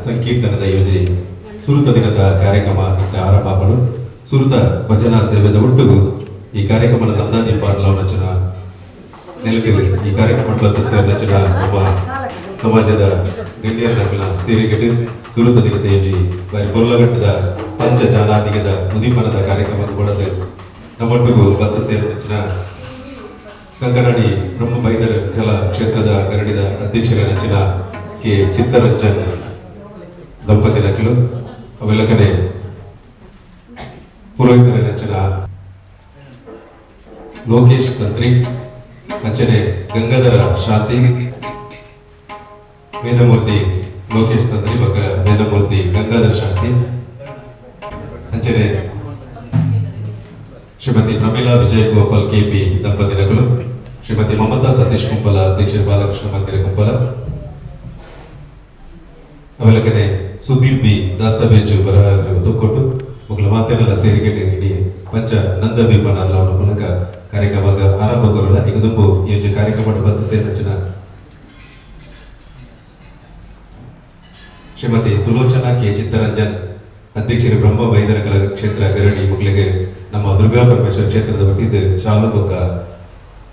ಸಂಕೀರ್ತನದ ಯೋಜನೆ ಸುರುತ ದಿನದ ಕಾರ್ಯಕ್ರಮ ಆರಂಭ ಆಪುಂಡು. ಸುರುತ ಭಜನಾ ಸೇವೆದ ಒಟ್ಟುಗು ಈ ಕಾರ್ಯಕ್ರಮದ ನಂದಾದೀಪ ರಚನಾ ನೆಲಕ್ಕೆ ಈ ಕಾರ್ಯಕ್ರಮ ಸೇರಿನ ನಮ್ಮ ಸಮಾಜದ ಗಣ್ಯರ ಸೇರಿಗೆಟ್ಟು ಸುರುತ ದಿನದ ಯೋಜಿ ಬಾರಿ ಪೊರ್ಲಗಟ್ಟದ ಪಂಚ ಜಾನಾದಿಗದ ಉದೀಪನದ ಕಾರ್ಯಕ್ರಮ ಕೊಡದೆ ನಮ್ಮೊಟ್ಟಿಗೂ ಬತ್ತ ಸೇರಿನ ಕಂಕನಾಡಿ ಬ್ರಹ್ಮ ಬೈದರ ಕೆಲ ಕ್ಷೇತ್ರದ ಗರಡಿದ ಅಧ್ಯಕ್ಷರ ರಚನಾ ಕೆ ಚಿತ್ತರಂಜನ್ ದಂಪತಿ ನಕಲು ಅವೆಲ್ಲ ಕಡೆ ಪುರೋಹಿತರ ರಚನಾ ಲೋಕೇಶ್ ತಂತ್ರಿ ಅಂಚನೆ ಗಂಗಾಧರ ಶಾಂತಿ ವೇದಮೂರ್ತಿ ಲೋಕೇಶ್ ತಂತ್ರಿ ಬೊಕ್ಕ ವೇದಮೂರ್ತಿ ಗಂಗಾಧರ ಶಾಂತಿ ಅಂಚನೆ ಶ್ರೀಮತಿ ಪ್ರಮೀಳಾ ವಿಜಯ್ ಗೋಪಾಲ್ ಕೆಪಿ ದಂಪತಿ ನಕಲು ಶ್ರೀಮತಿ ಮಮತಾ ಸತೀಶ್ ಕುಂಪಲ ಅಧ್ಯಕ್ಷ ಬಾಲಕೃಷ್ಣ ಮಂದಿರ ಕುಂಪಲ ಅವೆಲ್ಲಕನೆ ಸುಧೀರ್ ಬಿ ದಾಸ್ತಾವೇಜು ಬರಹ ತೂಕೊಟ್ಟು ಮುಗ್ಲ ಮಾತೇನೆಲ್ಲ ಸೇರಿಗೆಟ್ಟು ಇಡೀ ಪಂಚ ನಂದದೀಪ ಅವನ ಮೂಲಕ ಕಾರ್ಯಕ್ರಮ ಆರಂಭ ಕೊರಲ್ಲ. ಈಗ ದುಂಬು ಈ ಒಂಜಿ ಕಾರ್ಯಕ್ರಮ ಬತ್ತು ಸೇರಿನ ಶ್ರೀಮತಿ ಸುಲೋಚನಾ ಕೆ ಚಿತ್ತರಂಜನ್ ಅಧ್ಯಕ್ಷರು ಬ್ರಹ್ಮ ಬೈದರಕಲ ಕ್ಷೇತ್ರ ಗರಡಿ ಮುಗ್ಲಿಗೆ ನಮ್ಮ ದುರ್ಗಾ ಪರಮೇಶ್ವರ ಕ್ಷೇತ್ರದ ವತಿಯಿಂದ ಶಾಲು ಬೊಕ್ಕ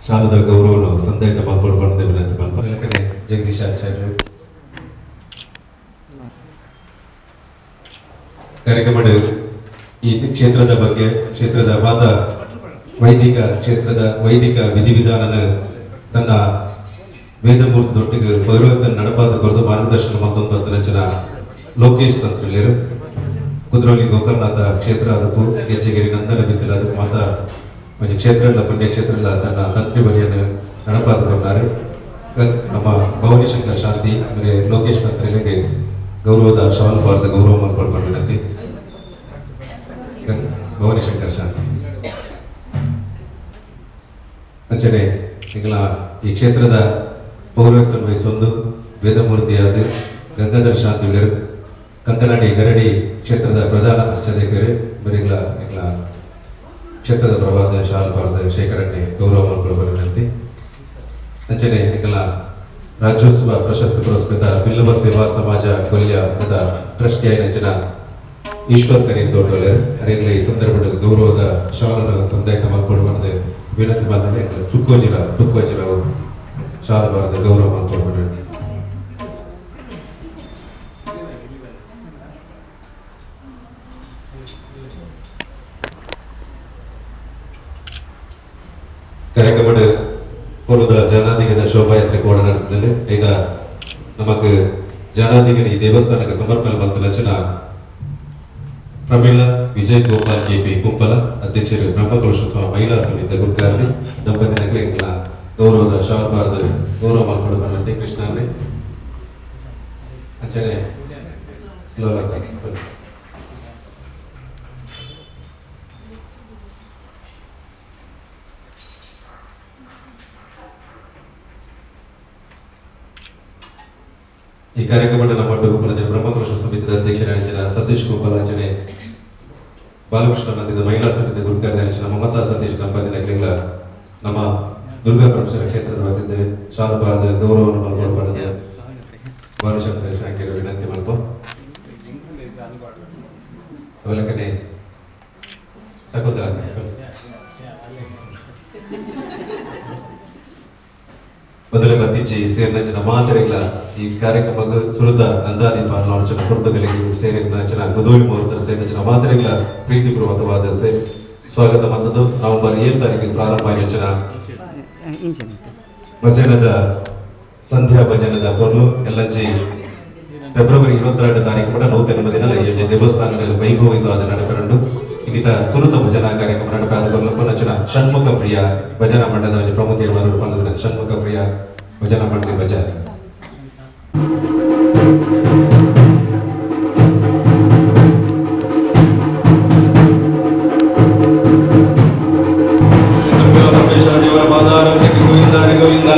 ಶಾಲದ ಗೌರವನು ಸಂದಾಯಿತ ಮಲ್ಪೊಡು ಪಂದ್ ವಿನಂತಿ ಮಲ್ಪ. ಜಗದೀಶ್ ಆಚಾರ್ಯರು ಕಾರ್ಯಕ್ರಮ ಈ ಕ್ಷೇತ್ರದ ಬಗ್ಗೆ ಕ್ಷೇತ್ರದ ವಾದ ವೈದಿಕ ಕ್ಷೇತ್ರದ ವೈದಿಕ ವಿಧಿವಿಧಾನನ ತನ್ನ ವೇದಮೂರ್ತಿ ದೊಟ್ಟಿಗೆ ಪೌರೋಹಿತ ನಡಪಾದ ಕೊರದು ಮಾರ್ಗದರ್ಶನ ಮತ್ತೊಂದು ರಚನ ಲೋಕೇಶ್ ತಂತ್ರಿಲೇರು ಕುದ್ರೋಳಿ ಗೋಕರ್ಣನಾಥ ಕ್ಷೇತ್ರ ಅದಕ್ಕೂ ಗೆಜ್ಜೆಗಿರಿ ನಂದನ ಬಿತ್ತಲ ಅದಕ್ಕೆ ಮಾತಾ ಒಂಜಿ ಕ್ಷೇತ್ರ ಇಲ್ಲ ಪುಣ್ಯಕ್ಷೇತ್ರ ಇಲ್ಲ ತನ್ನ ತಂತ್ರಿ ಬಲಿಯನ್ನು ನಡಪಾದ ಕೊರ್ನಾರು. ನಮ್ಮ ಭವಾನಿಶಂಕರ್ ಶಾಂತಿ ಅಂದರೆ ಲೋಕೇಶ್ ತಂತ್ರಿಲಿಗೆ ಗೌರವದ ಶಾಲು ಫಾರದ ಗೌರವ ಮಲ್ಪೊಡು ವಿನಂತಿ. ಭವಾನಿಶಂಕರ್ ಶಾಂತಿ ಅಂಚನೆ ಎಂಕಲ ಈ ಕ್ಷೇತ್ರದ ಪೌರೋಹಿತ್ಯ ವಹಿಸೊಂದು ವೇದಮೂರ್ತಿಯಾದ ಗಂಗಾಧರ ಶಾಂತಿ ಉಳ್ಳರು ಕಂಕನಾಡಿ ಗರಡಿ ಕ್ಷೇತ್ರದ ಪ್ರಧಾನ ಅರ್ಚಕರು ಬರಿಗಳ ಎಂಕಲ ಕ್ಷೇತ್ರದ ಪ್ರಭಾತ ಶಾಲ್ ಭಾರತ ಶೇಖರಣೆ ಗೌರವ ಮಲ್ಪೊಡು ವಿನಂತಿ. ಅಂಚನೆ ಎಂಕಲ ರಾಜ್ಯೋತ್ಸವ ಪ್ರಶಸ್ತಿ ಪುರಸ್ಕೃತ ಬಿಲ್ಲವ ಸೇವಾ ಸಮಾಜ ಕೊಲ್ಯದ ಟ್ರಸ್ಟಿಯಾಯಿನ ಅಂಚಿನ ಈಶ್ವರ್ ಕರೀರ್ ದೊಡ್ಡೋಲೆರ್ ಅರೆಗ್ಲ ಈ ಸಂದರ್ಭದ ಗೌರವದ ಶಾಲನ್ನು ಸಂದಾಯತ ಮಲ್ಪೊಡು ಪಂದ್ ವಿನಂತಿ ಮಲ್ಪೊಡು. ಎಂಕಲ ತುಕ್ಕೋಜಿರಾವ್ ಶಾಲು ಭಾರತ ಗೌರವ ಮಲ್ಪೊಡು ವಿನಂತಿ. ಕಾರ್ಯಕ್ರಮದ ಪೂರ್ವದ ಜನಾದಿಗದ ಶೋಭಾಯಾತ್ರೆ ಕೂಡ ನಡೆದಿದೆ. ಈಗ ನಮಕ್ ಜನಾದಿಗನ ಈ ದೇವಸ್ಥಾನಕ್ಕೆ ಸಮರ್ಪಣೆ ಬಂದ ರಚನಾ ಪ್ರಮೀಳಾ ವಿಜಯ್ ಗೋಪಾಲ್ ಕೆಪಿ ಕುಂಪಲ ಅಧ್ಯಕ್ಷರು ಬ್ರಹ್ಮಕಲಶೋತ್ಸವ ಮಹಿಳಾ ಸಮಿತಿ ಗುರ್ಕಾರ್ಲಿ ದಂಪತಿ ನಕಲಿಗಳ ಗೌರವದ ಶಾಲ್ ಭಾರತ ಗೌರವ ಮಲ್ಪೊಡು ಪನ್ನಂತೆ ಕೃಷ್ಣಲ್ಲಿ ಅಂಚನೆ ಲೋಲಕ್ಕ. ಈ ಕಾರ್ಯಕ್ರಮದ ನಮ್ಮ ಗುಂಪನ ಬ್ರಹ್ಮಕಲಶ ಸಮಿತಿಯ ಅಧ್ಯಕ್ಷರ ಸತೀಶ್ ಗೋಪಾಲ್ ಅಂಚನೆ ಬಾಲಕೃಷ್ಣ ಮಂದಿರದ ಮಹಿಳಾ ಸಮಿತಿ ಗುರುಕಾರ್ಯ ಅಂಚಿನ ಮಮತಾ ಸತೀಶ್ ದಂಪತಿ ನಕಲಿಗಳ ನಮ್ಮ ದುರ್ಗಾ ಪರಮೇಶ್ವರ ಕ್ಷೇತ್ರದ ವತಿಯಿಂದ ಶಾಲು ಭಾರತ ಗೌರವವನ್ನು ಮಲ್ಪೊಡು ಪಡೆದ ಬಾಲಶಂಕರ ಶಾಂಕಿರ ವಿನಂತಿ ಮಲ್ಪ. ಅವಲಕನೆ ಶಕುಂತಲಾ. ಮೊದಲ ಬತ್ತಿಂಚಿ ಸೇರಿನ ಮಾತರಿಗಳ ಈ ಕಾರ್ಯಕ್ರಮಕ್ಕೆ ಸುರುತ ನಂದಾದೀಪ ಅರ್ಲಾಂಚನ ಪುರ್ತಗಳಿಗೆ ಸೇರಿನ ಗುದೋಳಿ ಮುಹೂರ್ತ ಸೇರಿನ ಮಾತರಿಗಳ ಪ್ರೀತಿಪೂರ್ವಕವಾದ ಸ್ವಾಗತ ಮಂದದ್ದು. ನವೆಂಬರ್ 7 ತಾರೀಕಿಗೆ ಪ್ರಾರಂಭ ಆಯೋಜನ ಭಜನದ ಸಂಧ್ಯಾ ಭಜನದ ಕೊರ್ಲು ಎಲ್ಲಂಚಿ ಫೆಬ್ರವರಿ 22 ತಾರೀಕು ಕೂಡ ನೂತನ ದಿನ ಈ ದೇವಸ್ಥಾನದಲ್ಲಿ ವೈಭವಿಕವಾದ ನಡಪರಂಡು ಇನ್ನಿತ ಸುರುತ ಭಜನಾ ಕಾರ್ಯಕ್ರಮ ನಡಪಾದ ಕೊರ್ಲು ಷಣ್ಮುಖ ಪ್ರಿಯ ಭಜನಾ ಮಂಡಲದ ಒಂದು ಪ್ರಮುಖ ಇರುವ ಷಣ್ಮುಖ ಪ್ರಿಯ ಭಜನಾ ಮಂಡಳಿ ಭಜನೆ. ಶ್ರೀ ದುರ್ಗಾ ಪರಮೇಶ್ವರ ದೇವರ ಪಾದಾರಕ್ಕೆ ಗೋವಿಂದ ಹರಿ ಗೋವಿಂದ.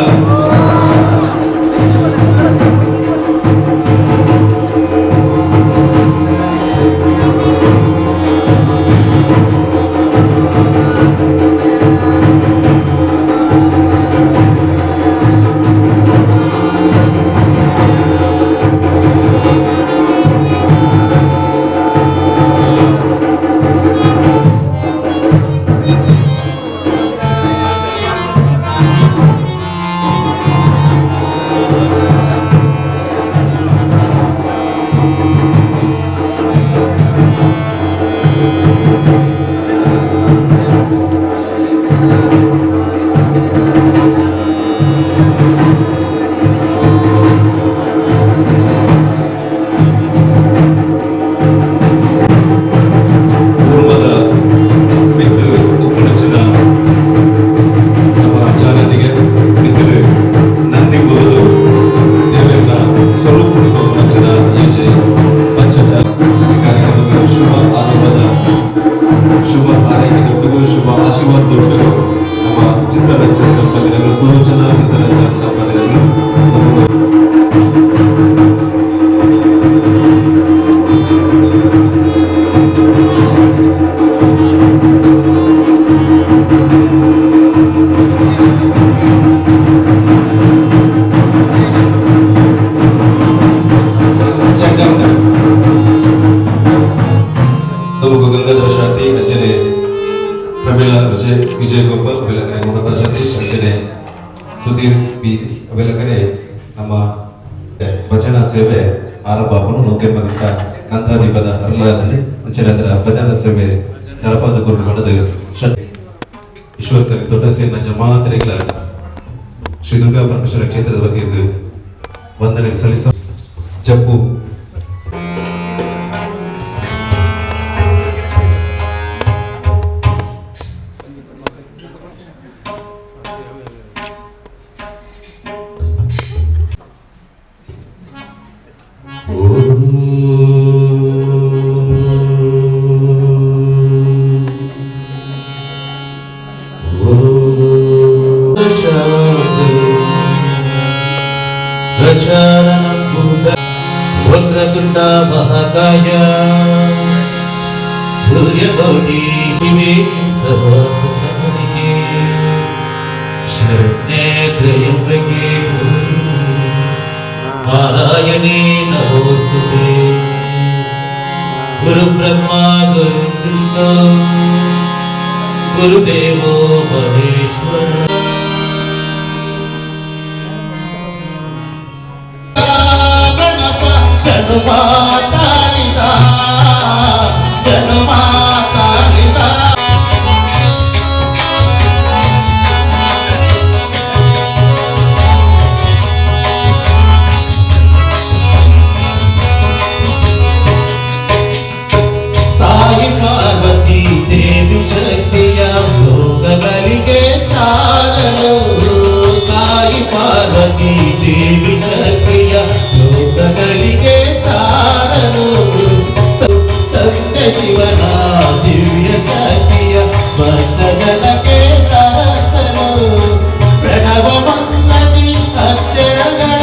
ಕೂರ್ಮದ ಮಿತ್ತು ಉಪ್ಪುನಂಚಿನ ನಮ್ಮ ಜಾನದಿಗೆ ಮಿತ್ತಲು ನಂದಿ ಬೋದು ದೇವರ ಸ್ವರೂಪ ಉಪ್ಪುನಂಚಿನ ಈ ಪಂಚ ಕಾರ್ಯಕ್ರಮದ ಶುಭ ಆರಂಭದ ಶುಭ ಹಾರೈಕೆದೊಟ್ಟಿಗೂ ಶುಭ ಆಶೀರ್ವಾದದೊಟ್ಟಿಗೂ ನಮ್ಮ ಚಿತ್ತರಂಜನ್ ದಂಪತಿಗಳು, ಸುಲೋಚನಾ ಚಿತ್ತರಂಜನ್ ದಂಪತಿಗಳು ನಮಗೂ ಗಂಗಾಧರ ಶಾಂತಿ, ಅಂಜನೆ ಪ್ರಮೀಳಾ ವಿಜಯ್ ವಿಜಯ್ ಗೋಪಾಲ್ ಅವೆಲ್ಲಕರೆ ಮಮತಾ ಸತೀಶ್, ಅಂಜನೆ ಸುಧೀರ್ ಬಿ ಅವೆಲ್ಲಕರೆ ನಮ್ಮ ಭಜನಾ ಸೇವೆ ಆರಂಭ ನೌಕೆಂಬದಿಂದ ನಂದಾದೀಪದ ಹರ್ಲದಲ್ಲಿ ಅಂಚನೆ ಅದರ ಭಜನಾ ಸೇವೆ ನಡಪಾದ ಕೊರಡು ನಡೆದು ಈಶ್ವರ ದೊಡ್ಡ ಸೇರಿನ ಜಮಾತರೆಗಳ ಶ್ರೀ ದುರ್ಗಾ ಪರಮೇಶ್ವರ ಕ್ಷೇತ್ರದ ವತಿಯಿಂದ ವಂದನೆ ಸಲ್ಲಿಸ ಜಪ್ಪು. गजाननं भूत वक्रतुण्ड महाकाय सूर्यकोटि शिवे सर्वार्थसाधिके शरण्ये त्र्यम्बके गौरी नारायणे नमोऽस्तुते। गुरु ब्रह्मा गुरु कृष्ण गुरुदेवो महेश्वर। ಜನುಮಾತಾನಿತ ಜನುಮಾತಾನಿತ. ತಾಯಿ ಪಾರ್ವತಿ ದೇವಿ ಶಕ್ತಿಯ ಲೋಕಗಳಿಗೆ ಸಾರಲು, ತಾಯಿ ಪಾರ್ವತಿ ದೇವಿ ಶಕ್ತಿಯ ಲೋಕಗಳಿಗೆ ಸಾರಲು, ತಂದೆ ಶಿವನ ದಿವ್ಯ ಶಕ್ತಿಯ ಭಕ್ತ ಜನಕ್ಕೆ ತರಸಲು, ಪ್ರಣವ ಮಂತ್ರದಿ ಅಕ್ಷರಗಳ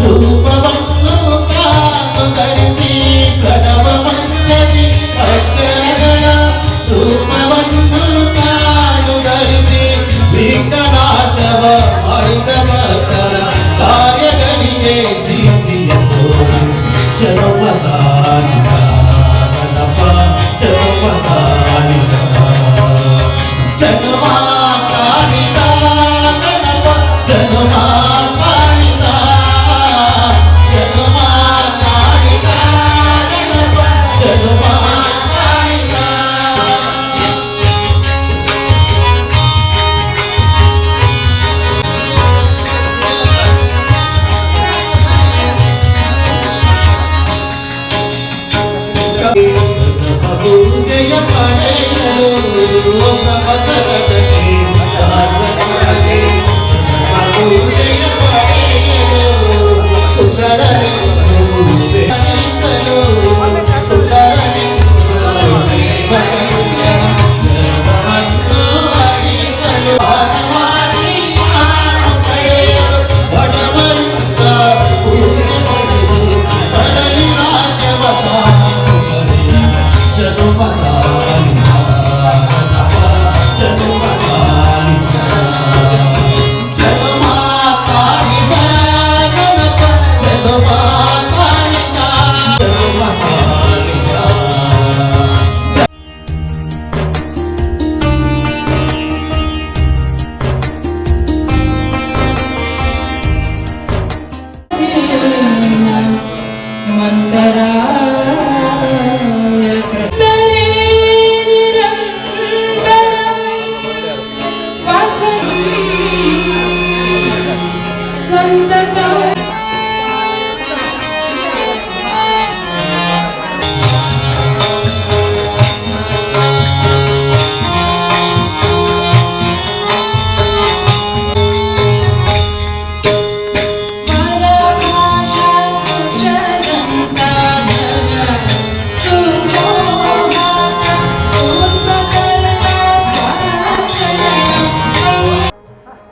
ರೂಪವನ್ನು ತಾನು ಧರಿಸಿ, ಪ್ರಣವ ಮಂತ್ರದಿ ಅಕ್ಷರಗಳ ರೂಪವನ್ನು ತಾನು ಧರಿಸಿ, ವಿಘ್ನನಾಶವ ಮಾಡಿದ ಭಕ್ತರ ಕಾರ್ಯಗಳಿಗೆ ಸಿದ್ಧಿಯ ತೋರು. ಜನುಮತಾನಿತ ಗಣಪ ಜನುಮತಾನಿತ ಜನುಮಾತಾನಿತ ಗಣಪ ಜನುಮಾತಾನಿತ ಜನುಮಾತಾನಿತ ಗಣಪ ಜನುಮಾತಾನಿತ. ಪೂಜೆಯ ಪಡೆಯಲು ಪ್ರಮದಗಣಕ್ಕೆ ಸಾರ್ವಜನಿಕರಿಗೆ ಪೂಜೆಯ ಪಡೆಯಲು ಸುಂದರನೆಂದು ಧರಿಸಲು ಸುಂದರನೆಂದು ಧರ್ಮವನ್ನು ಅರಿಸಲು ಹಣಮಾರಿ ನಾನು ಪಡೆಯಲು ಬಡವರಿಂದ ಪೂಜೆ ಪಡೆದು ಬರಲಿ ರಾಜವ ಜನುಮತಾನಿತ ಗಣಪ ಜನುಮತಾನಿತ.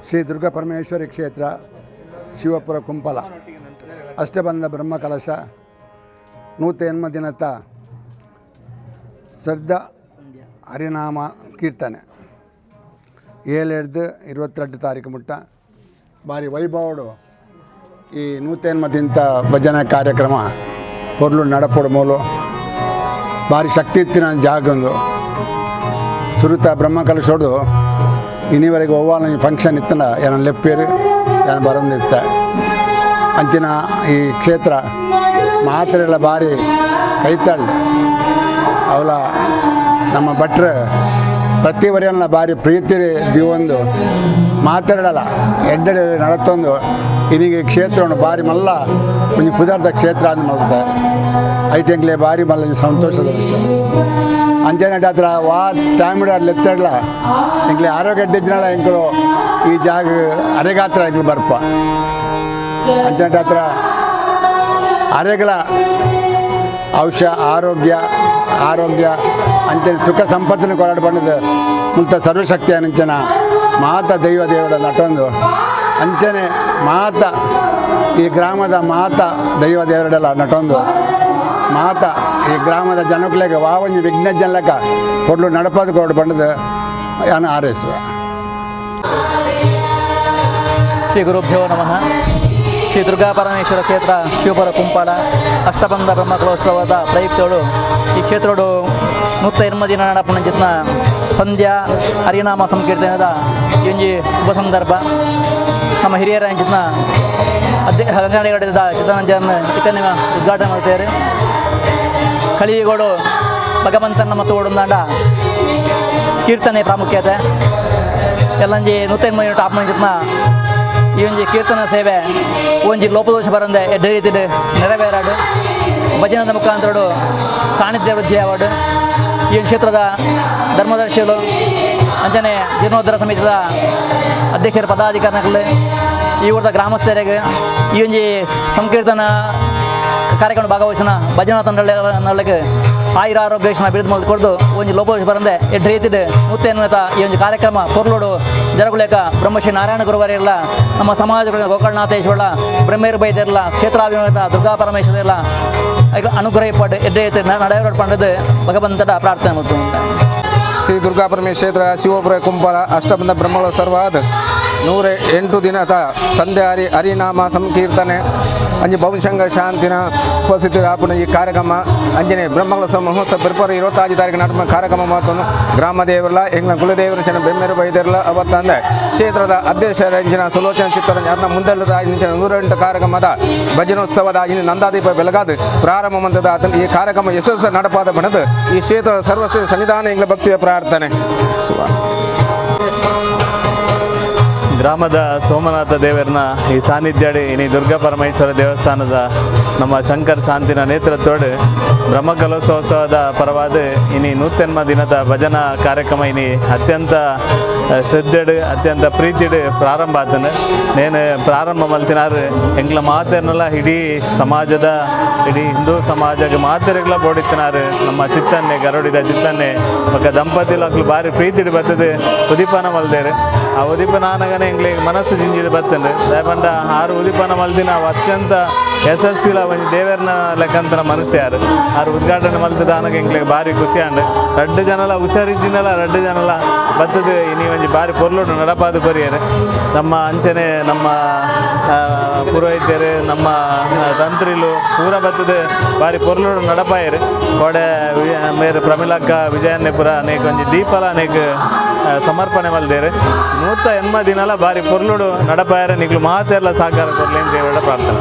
Shri Durga Parameshwari ಕ್ಷೇತ್ರ ಶಿವಪುರ ಕುಂಪಲ ಅಷ್ಟಬಂಧ ಬ್ರಹ್ಮಕಲಶ 108 ದಿನದ ಶ್ರದ್ಧ ಹರಿನಾಮ ಕೀರ್ತನೆ 7 22 ತಾರೀಕು ಮುಟ್ಟ ಭಾರಿ ವೈಭವಡು ಈ 108 ದಿನದ ಭಜನಾ ಕಾರ್ಯಕ್ರಮ ಪೊರ್ಲು ನಡಪೊಡು ಮೂಲು ಭಾರಿ ಶಕ್ತಿ ಇತ್ತಿನ ಜಾಗೊಂದು ಸುರುತ ಬ್ರಹ್ಮಕಲಶೋಡು ಇನ್ನಿವರೆಗೆ ಒವ್ವಾಲ ಫಂಕ್ಷನ್ ಇತ್ತಲ್ಲ ಏನ ಲೆಪ್ಪೇರು ಏನ ಬರೋದಿತ್ತ ಅಂಚಿನ ಈ ಕ್ಷೇತ್ರ ಮಾತ್ರೆಲ್ಲ ಭಾರಿ ಕೈತಾಳು ಅವಲ ನಮ್ಮ ಭಟ್ರು ಪ್ರತಿ ವರಿಯಲ್ಲ ಭಾರಿ ಪ್ರೀತಿ ದಿವೊಂದು ಮಾತಾಡಲ್ಲ ಎಡ್ಡೆಡೆ ನಡತ್ತೊಂದು ಇನ್ನೀಗ ಕ್ಷೇತ್ರವನ್ನು ಭಾರಿ ಮಲ್ಲ ಒಂದು ಪುದಾರ್ಥ ಕ್ಷೇತ್ರ ಅಂದು ಮಲ್ತಾರೆ ಐಟೆಂಗ್ಲೆ ಭಾರಿ ಮಲ್ಲ ಸಂತೋಷದ ವಿಷಯ. ಅಂಚನೆ ಹತ್ರ ವಾ ಟೈಮ್ ಲೆತ್ತಡ್ಲ ಎಂಕ್ಲೆ ಆರೋಗ್ಯ ಎಡ್ಡಿದ್ನಲ್ಲ ಎಂಕಲು ಈ ಜಾಗ ಅರೆಗಾತ್ರ ಎಂಕ್ಲು ಬರ್ಪ ಅಂಚನೆ ಹತ್ರ ಅರೆಗಳ ಔಷ ಆರೋಗ್ಯ ಆರೋಗ್ಯ ಅಂಚನೆ ಸುಖ ಸಂಪತ್ತಿನ ಕೊರಾಟ ಬಂದದ್ದು ಮುಲ್ತ ಸರ್ವಶಕ್ತಿಯ ಅಂಚನ ಮಾತ ದೈವ ದೇವರ ನಟೊಂದು ಅಂಚನೆ ಮಾತ ಈ ಗ್ರಾಮದ ಮಾತ ದೈವ ದೇವರೆಲ್ಲ ನಟೊಂದು ಮಾತ ಈ ಗ್ರಾಮದ ಜನಕ್ಕಳಿಗೆ ವಾವಂಜಿ ವಿಘ್ನ ಜನಕ ಕೊಡ್ಲು ನಡಪದು ಕೊಡು ಬಂದದ್ದು ಯಾನು ಆರೈಸುವ. ಶ್ರೀ ಗುರುಭ್ಯೋ ನಮಃ. ಶ್ರೀ ದುರ್ಗಾ ಪರಮೇಶ್ವರ ಕ್ಷೇತ್ರ ಶಿವಪುರ ಕುಂಪಾಳ ಅಷ್ಟಬಂಧ ಬ್ರಹ್ಮಕಲೋತ್ಸವದ ಪ್ರಯುಕ್ತಗಳು ಈ ಕ್ಷೇತ್ರಡು 108 ದಿನ ನಡಪನ ಜಿತ್ನ ಸಂಧ್ಯಾ ಹರಿನಾಮ ಸಂಕೀರ್ತನದ ಈ ಒಂಜಿ ಶುಭ ಸಂದರ್ಭ. ನಮ್ಮ ಹಿರಿಯರ ಅಂಚಿನ ಅದೇ ಗಂಗಾಡಿಗಡದ ಚಿತ್ತರಂಜನ್ ಇತನೆ ಉದ್ಘಾಟನೆ ಮಾಡ್ತಾರೆ. ಕಳಿಯುಗಳು ಭಗವಂತನ ಮತ್ತು ಓಡುಂದಾಂಡ ಕೀರ್ತನೆ ಪ್ರಾಮುಖ್ಯತೆ ಎಲ್ಲಂಜಿ 108 ಟಾಪ್ ಜಿತ್ನ ಈ ಒಂಜಿ ಕೀರ್ತನ ಸೇವೆ ಒಂಜಿ ಲೋಪದೋಷ ಬರಂದೆ ಎಡ್ಡೆ ರೀತಿಡ್ ನೆರವೇರಾಡು ಭಜನದ ಮುಖಾಂತರಡು ಸಾನ್ನಿಧ್ಯ ವೃದ್ಧಿ ಆವಾಡು. ಈ ಕ್ಷೇತ್ರದ ಧರ್ಮದರ್ಶಿಗಳು ಅಂಚನೆ ಜೀರ್ಣೋದ್ಧಾರ ಸಮಿತಿಯ ಅಧ್ಯಕ್ಷರ ಪದಾಧಿಕಾರಿಗಳು ಈ ಊರದ ಗ್ರಾಮಸ್ಥರಿಗೆ ಈ ಒಂಜಿ ಸಂಕೀರ್ತನ ಕಾರ್ಯಕ್ರಮ ಭಾಗವಹಿಸಿನ ಭಜನಾ ತಂಡಗಳಿಗೆ ಆಯುರ ಆರೋಗ್ಯ ಬಿರುದು ಮೊದಲು ಕೊಡ್ದು ಒಂಜಿ ಲೋಪದೋಷ ಬರಂದೆ ಎಡ್ಡೆ ರೀತಿಡ್ 108 ಈ ಒಂದು ಕಾರ್ಯಕ್ರಮ ಪೊರ್ಲೋಡು ಜರಗುಲೇಕ ಬ್ರಹ್ಮಶ್ರೀ ನಾರಾಯಣ ಗುರುವರಿಲ್ಲ ನಮ್ಮ ಸಮಾಜಗಳ ಗೋಕರ್ಣನಾಥೇಶ್ವರ ಬ್ರಹ್ಮೇರು ಬೈದಿರಲ್ಲ ಕ್ಷೇತ್ರಾಭಿಮಾನ ದುರ್ಗಾ ಪರಮೇಶ್ವರ ಇಲ್ಲ ಅನುಗ್ರಹ ಪಡ್ ಎಡ್ಡೆ ರೀತಿ ನಡೆಯೋಡು ಪಂಡದು ಭಗವಂತನ ಪ್ರಾರ್ಥನೆ ಮತ್ತು. ಶ್ರೀ ದುರ್ಗಾ ಪರಮೇಶ್ವರ ಕ್ಷೇತ್ರ ಶಿವಪುರ ಕುಂಪಲ ಅಷ್ಟಬಂಧ ಬ್ರಹ್ಮೋತ್ಸವದ 108 ದಿನದ ಸಂಧ್ಯಾ ಹರಿನಾಮ ಸಂಕೀರ್ತನೆ ಅಂಜಿ ಭವನಶಂಕರ ಶಾಂತಿನ ಉಪಸ್ಥಿತಿ ಆಪುನ ಈ ಕಾರ್ಯಕ್ರಮ ಅಂಜನೆ ಬ್ರಹ್ಮೋತ್ಸವ ಮಹೋತ್ಸವ ಫೆಬ್ರವರಿ 25 ತಾರೀಕು ನಡೆದ ಕಾರ್ಯಕ್ರಮ ಮಾತನ್ನು ಗ್ರಾಮ ದೇವರಲ್ಲ ಎಂಗ್ಲ ಕುಲದೇವರ ಜನ ಬೆಮ್ಮೆರು ಬೈದಿರಲ್ಲ ಅವತ್ತಂದೆ ಕ್ಷೇತ್ರದ ಅಧ್ಯಕ್ಷರ ಇಂಜಿನ ಸುಲೋಚನ ಚಿತ್ತರಂಜನ ಮುಂದೆಲ್ಲದ ಇಂಚಿನ 108 ಕಾರ್ಯಕ್ರಮದ ಭಜನೋತ್ಸವದ ಇನ್ನು ನಂದಾದೀಪ ಬೆಳಗಾದ ಪ್ರಾರಂಭ ಮಂದದ ಈ ಕಾರ್ಯಕ್ರಮ ಯಶಸ್ಸು ನಡಪಾದ ಬಣದ ಈ ಕ್ಷೇತ್ರದ ಸರ್ವಶ್ರೇಷ್ಠ ಸನ್ನಿಧಾನ ಎಂಗ್ಲ ಭಕ್ತಿಯ ಪ್ರಾರ್ಥನೆ. ಗ್ರಾಮದ ಸೋಮನಾಥ ದೇವರನ್ನ ಈ ಸಾನ್ನಿಧ್ಯಡಿ ಇನಿ ದುರ್ಗಾ ಪರಮೇಶ್ವರ ದೇವಸ್ಥಾನದ ನಮ್ಮ ಶಂಕರ್ ಶಾಂತಿನ ನೇತೃತ್ವಡು ಬ್ರಹ್ಮಕಲಶೋತ್ಸವದ ಪರವಾದ ಇನಿ 108 ದಿನದ ಭಜನಾ ಕಾರ್ಯಕ್ರಮ ಇನಿ ಅತ್ಯಂತ ಶ್ರದ್ಧೆಡು ಅತ್ಯಂತ ಪ್ರೀತಿಡು ಪ್ರಾರಂಭ ಆತನು. ನೇನು ಪ್ರಾರಂಭ ಮಲ್ತಿನಾರು ಎಂಗ್ಲ ಮಾತೆರ್ನಲ್ಲ ಇಡೀ ಸಮಾಜದ ಇಡೀ ಹಿಂದೂ ಸಮಾಜಕ್ಕೆ ಮಾತೆರೆಗ್ಲ ಬೋಡಿತ್ತಿನಾರು ನಮ್ಮ ಚಿತ್ತನ್ನೆ ಗರುಡಿದ ಚಿತ್ತನ್ನೆ ಬೊಕ್ಕ ದಂಪತಿಲಕ್ಲು ಭಾರಿ ಪ್ರೀತಿಡು ಬರ್ತದೆ ಉದೀಪನ ಮಲ್ದೇರು. ಆ ಉದೀಪನ ಆನಗನೆ ಎಂಗ್ಲಿಗೆ ಮನಸ್ಸು ಜಿಂಜಿದ ಬತ್ತಂದ್ರೆ ದಯಪಂಡ ಆರು ಉದೀಪನ ಮಲ್ದಿನ ಅವು ಅತ್ಯಂತ ಯಶಸ್ವಿಲ ಒಂಜಿ ದೇವರನ ಲೆಕ್ಕಂತನ ಮನಸ್ಸು ಯಾರು ಆರು ಉದ್ಘಾಟನೆ ಮಲ್ತದ ಆನಗ ಎಂಗ್ಲಿಗೆ ಭಾರಿ ಖುಷಿ ಅಂಡ್ ರಡ್ಡು ಜನಲ ಹುಷಾರಿದ್ದಿನಲ್ಲ ರಡ್ಡು ಜನಲ ಬತ್ತದ ಇನಿ ಒಂಜಿ ಭಾರಿ ಪೊರ್ಲುಡು ನಡಪಾದು ಕೊರಿಯರು. ನಮ್ಮ ಅಂಚನೆ ನಮ್ಮ ಪುರೋಹಿತರು ನಮ್ಮ ತಂತ್ರಿಲು ಪೂರ ಬತ್ತದ ಭಾರಿ ಪೊರ್ಲುಡು ನಡಪಾಯರು. ಕೋಡೆ ಮೇರು ಪ್ರಮಿಲಕ್ಕ ವಿಜಯನ್ಯಪುರ ಅನೇಕ ಒಂಜಿ ದೀಪಲ ಅನೇಕ ಸಮರ್ಪಣೆ ಮಲ್ದೇರು. 108 ದಿನಲ ಭಾರಿ ಪೊರ್ಲುಡು ನಡಪಾಯರು. ನಿಗ್ಲು ಮಾತೆಲ್ಲ ಸಹಕಾರ ಕೊರ್ಲಿ ಅಂತ ದೇವರ ಪ್ರಾರ್ಥನೆ.